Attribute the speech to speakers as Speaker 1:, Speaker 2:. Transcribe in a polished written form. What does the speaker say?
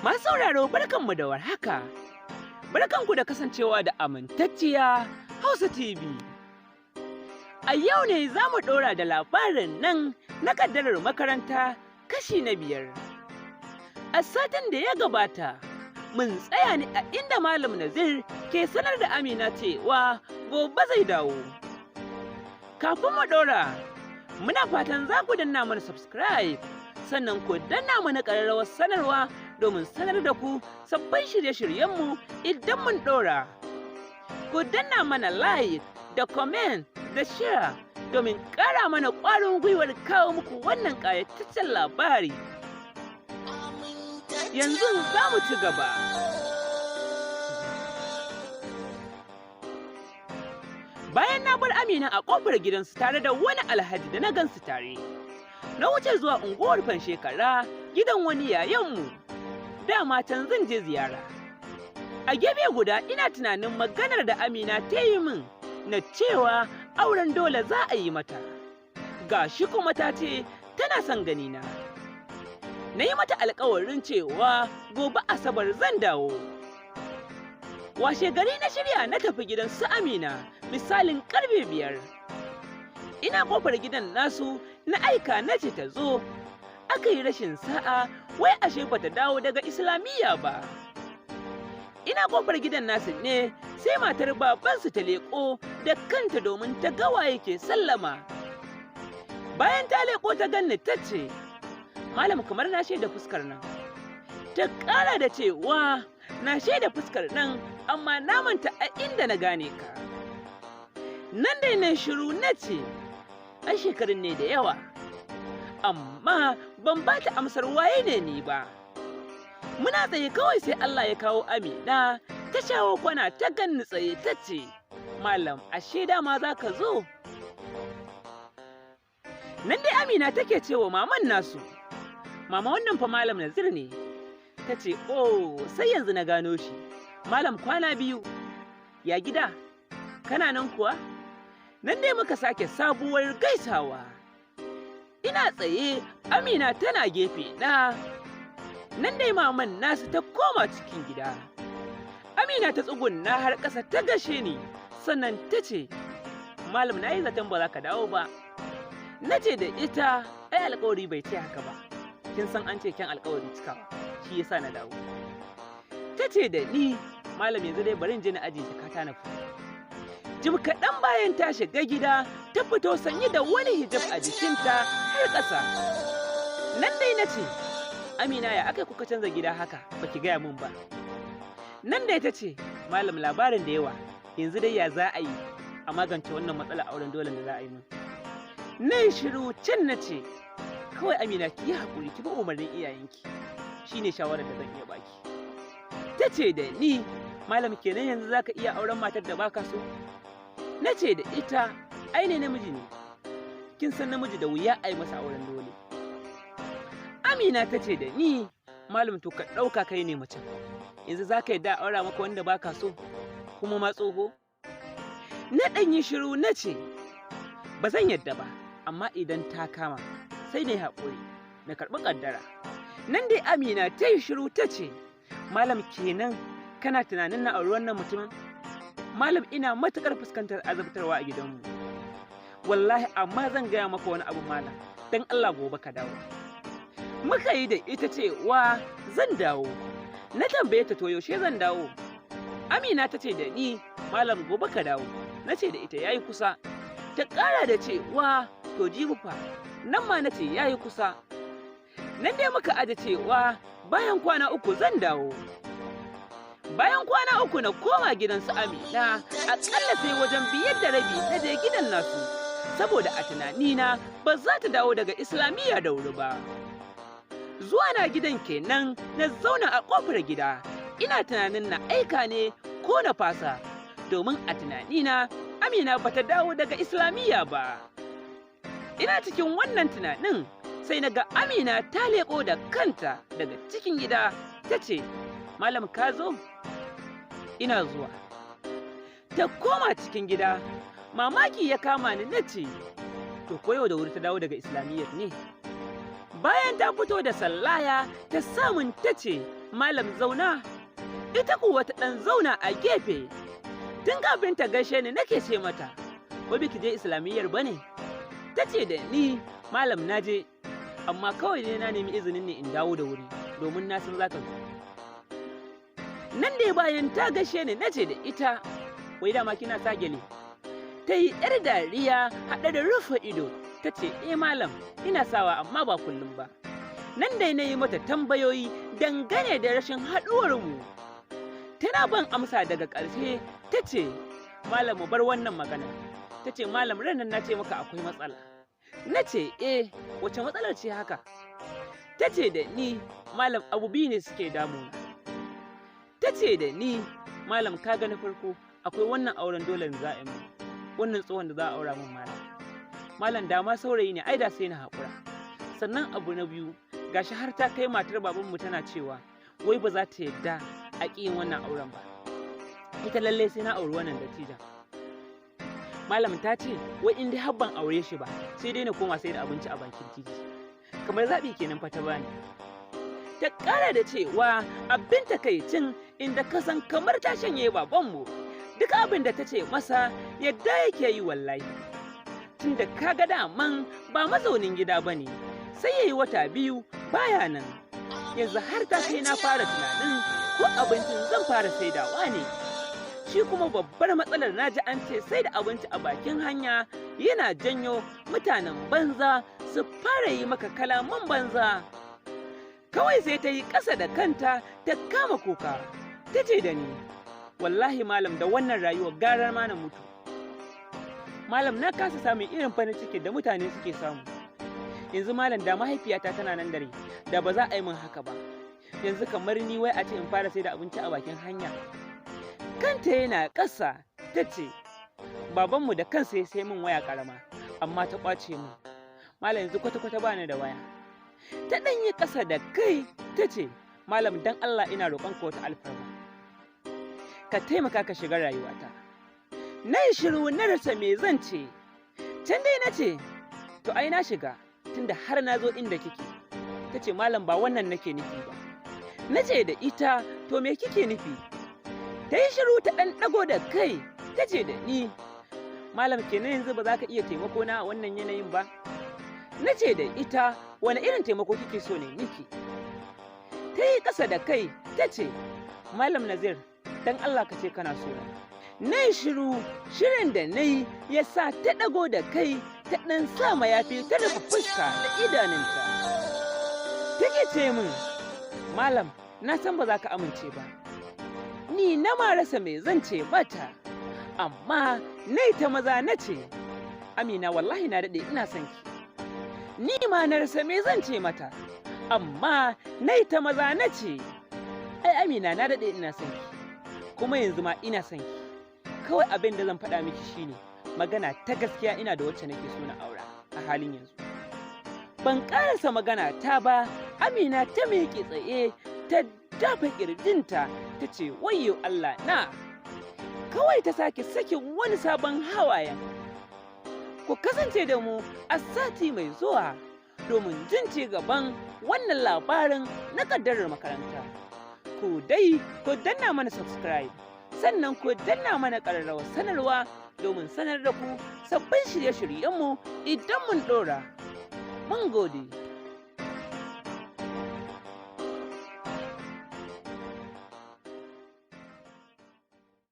Speaker 1: Masu sauraro, barkanmu da warhaka. Barkanku da kasancewa da amintacciya Hausa TV. A yau ne za mu ɗora da labarin nan na Kaddarar Makaranta, kashi na 5. A satin da ya gabata, mun tsaya ne a inda Malam Nazir ke sanar da Amina cewa gobe zai dawo. Kafin mu ɗora, muna fatan za ku danna mana subscribe, sannan ku danna mana ƙararrawar sanarwa domin sanar da ku sabbin shirye-shiryenmu idan mun ɗora. Ku danna mana like da comment da share domin ƙara mana ƙwarin gwiwar kawo muku wannan ƙayataccen labari. Yanzu za mu ci gaba. Bayan na bar Amina a ƙofar gidansu tare da wani alhaji da na gansu tare, na wuce zuwa unguwar Fanshekara, gidan wani yayanmu. Dama can zan je ziyara. A gefe guda ina tunanin maganar da Amina ta yi min na cewa auren dole za a yi mata. Ga shi kuma ta ce tana son ganina. Na yi mata alkawarin cewa gobe Asabar zan dawo. Washe gari na shirya na tafi gidan su Amina misalin karfe 5. Ina kofar gidan nasu na aika na ce ta zo. Aka yi rashin sa'a, wai ashe bata dawo daga Islamiyya ba. Ina kofar gidan nasu ne sai matar babansu ta leƙo da kanta domin ta ga waye ke sallama. Bayan ta leƙo ta ganni ta ce, "Malam, kamar na shaida fuskar nan." Ta ƙara da cewa, "Na shaida fuskar nan, amma na manta a inda na gane ka." Nan dai na shiru na ce, "Ai shekarun ne da yawa." Amma ban ba ta amsar waye ne ni ba. Muna tsaye kawai sai Allah ya kawo Amina ta shawo kwana ta ganni tsaye, ta ce, "Malam, ashe dama za ka zo." Nan dai Amina take cewa maman nasu, "Mama, wannan fa Malam Nazir ne." Ta ce, "Oh, sai yanzu na gano shi. Malam, kwana biyu. Ya gida, kana nan kuwa?" Nan dai muka sake sabuwar gaisawa. Ina tsaye, Amina tana gefe na. Nan dai maman nasu ta koma cikin gida. Amina ta tsugunna har ƙasa ta gashe ni, sannan ta ce, "Malam, na yi zaton ba za ka dawo ba." Na ce da ita, "Ai alƙawari bai ce haka ba. Kin san an ce kyan alƙawari cikawa, shi yasa na dawo." Ta ce da ni, "Malam, yanzu dai bari in je na ajiye jakata na fito." Jim kaɗan bayan ta shiga gida, ta fito sanye da wani hijab a jikinta har ƙasa. Nan dai na ce, "Amina, ya aka kuka canza gida haka baki gaya min ba?" Nan dai ta ce, "Malam, labarin da yawa, yanzu dai ya za a yi a magance wannan matsalar auren dole da za a yi min?" Na yi shiru can na ce, "Kawai Amina, ki yi haƙuri, ki bi umarnin iyayenki, shine shawarar da zan iya baki." Ta ce da ni, "Malam, kenan yanzu zaka iya auren matar da baka so?" Na ce da ita, "Ai ne namiji ne, kin san namiji da wuya a yi masa auren dole." Amina ta ce da ni, "Malam, to ka ɗauka kai ne macen, yanzu za ka yi da aura maka wanda baka so, kuma ma tsoho?" Na ɗan yi shiru na ce, "Ba zan yadda ba, amma idan ta kama sai na yi haƙuri na karɓi ƙaddara." Nan dai Amina ta yi shiru ta ce, "Malam, kenan kana tunanin na auri wannan mutumin? Malam, ina matuƙar fuskantar azabtarwa a gidanmu wallahi, amma zan gaya maka wani abu, malam, don Allah gobe ka dawo." Muka yi da ita cewa zan dawo. Na tambaye ta, to yaushe zan dawo? Amina ta ce da ni, "Malam, gobe ka dawo." Na ce da ita, "Yayi kusa." Ta ƙara da cewa, "To jibi fa?" Nan ma na ce, "Yayi kusa." Nan dai muka aje cewa bayan kwana 3 zan dawo. Bayan kwana 3 na koma gidan su Amina, aƙalla sai wajen 5:30 na je gidan nasu, saboda a tunanina ba za ta dawo daga Islamiyya da wuri ba. Zuwa na gidan kenan na zauna a ƙofar gida, ina tunanin na aika ne ko na fasa, domin a tunanina Amina ba ta dawo daga Islamiyya ba. Ina cikin wannan tunanin sai na ga Amina ta leƙo da kanta daga cikin gida, ta ce, "Malam, ka zo?" "Ina zuwa." Ta koma cikin gida. Mamaki ya kama ni, na ce, "To ko yau da wuri ta dawo daga Islamiyyar ne?" Bayan ta fito da sallaya ta samun, ta ce, "Malam, zauna." Ita kuwa ta ɗan zauna a gefe. Tun kafin ta gaishe ni nake ce mata, "Ko biki je Islamiyyar ba ne?" Ta ce da ni, "Malam, na je, amma kawai dai na nemi izinin ne in dawo da wuri domin na san za ka zo." Nan dai bayan ta gaishe ni na ce da ita, "Wai dama kina sa gyale?" Ta yi ‘yar dariya haɗe da rufe ido, ta ce, "Eh malam, ina sawa, amma ba kullum ba." Nan dai na yi mata tambayoyi dangane da rashin haɗuwarmu. Tana ban amsa, daga ƙarshe ta ce, "Malam, mu bar wannan magana." Ta ce, "Malam, ranar na ce maka akwai matsala." Na ce, "Eh, wace matsalar ce haka?" Ta ce da ni, "Malam, abu biyu ne suke damuna." Ta ce da ni, "Malam, ka ga na farko akwai wannan auren dole za a yi min, wannan tsohon da za a aura min. Malam, malam, da ma saurayi ne ai da sai na haƙura. Sannan abu na biyu, gashi har ta kai matar babanmu tana cewa wai ba za ta yadda a ƙi yin wannan auren ba, ita lallai sai na auri wannan dattijan. Malam, ta ce wai in dai har ban aure shi ba, sai dai na koma sai da abinci a bakin titi. Kamar zaɓi kenan fa ta bani." Ta ƙara da cewa abin takaicin, inda ka san kamar ta shanye babanmu, duk abin da ta ce masa yadda yake yi wallahi. Tunda ka ga daman ba mazaunin gida ba ne, sai ya yi wata 2 baya nan. Yanzu har ta kai na fara tunanin ko abincin zan fara saidawa ne. Shi kuma babbar matsalar, na ji an ce sai da abinci a bakin hanya yana janyo mutanen banza su fara yi maka kalaman banza. Kawai sai ta yi ƙasa da kanta ta kama kuka. Ta ce da ni, "Wallahi malam, da wannan rayuwar garar ma na mutu. Malam, na kasa samun irin farin ciki da mutane suke samu. Yanzu malam, da mahaifiyata tana nan dare, da ba za a yi min haka ba. Yanzu kamar ni, wai a ce in fara sai da abinci a bakin hanya." Kanta yana ƙasa ta ce, "Babanmu da kansa ya sai min waya ƙarama, amma ta ƙwace min. Malam, yanzu kwata-kwata bani da waya." Ta ɗan yi ƙasa da kai ta ce, "Malam, dan Allah ina roƙonka wata alfarma, ka taimaka ka shiga rayuwata." Na yi shiru, na rasa me zan ce. Can dai na ce, "To ai na shiga tunda har na zo inda kike." Ta ce, "Malam, ba wannan nake nufi ba." Na ce da ita, "To me kike nufi?" Ta yi shiru, ta ɗan ɗago da kai, ta ce da ni, "Malam, kenan yanzu ba za ka iya taimako na a wannan yanayin ba?" Na ce da ita, "Wani irin taimako kike so ne miki?" Ta yi ƙasa da kai ta ce, "Malam Nazir, dan Allah ka ce kana so na." Na yi shiru. Shirin da na yi ya sa ta ɗago da kai, ta ɗan sa mayafi ta rufe fuska da idanunta. Take ce min, "Malam, na san ba za ka amince ba." Ni na ma rasa me zan ce mata, amma na yi ta maza na ce, "Amina, wallahi na daɗe ina son ki." Ni ma na rasa me zan ce mata, amma na yi ta maza na ce, "Ai Amina, na daɗe ina son ki, kuma yanzu ma ina son ki. Kawai abin da zan faɗa miki shine, magana ta gaskiya, ina da wacce nake so na aura a halin yanzu." Ban ƙarasa magana ta ba, Amina ta miƙe tsaye ta dafa ƙirjinta ta ce, "Wayyo Allah na!" Kawai ta sake sakin wani sabon hawayen. Ku kasance da mu a sati mai zuwa domin jin ci gaban wannan labarin na Ƙaddarar Makaranta. Ku dai ku danna mana subscribe, sannan ku danna mana ƙararrawar sanarwa domin sanar da ku sabbin shirye-shiryenmu idan mun ɗora. Mun gode.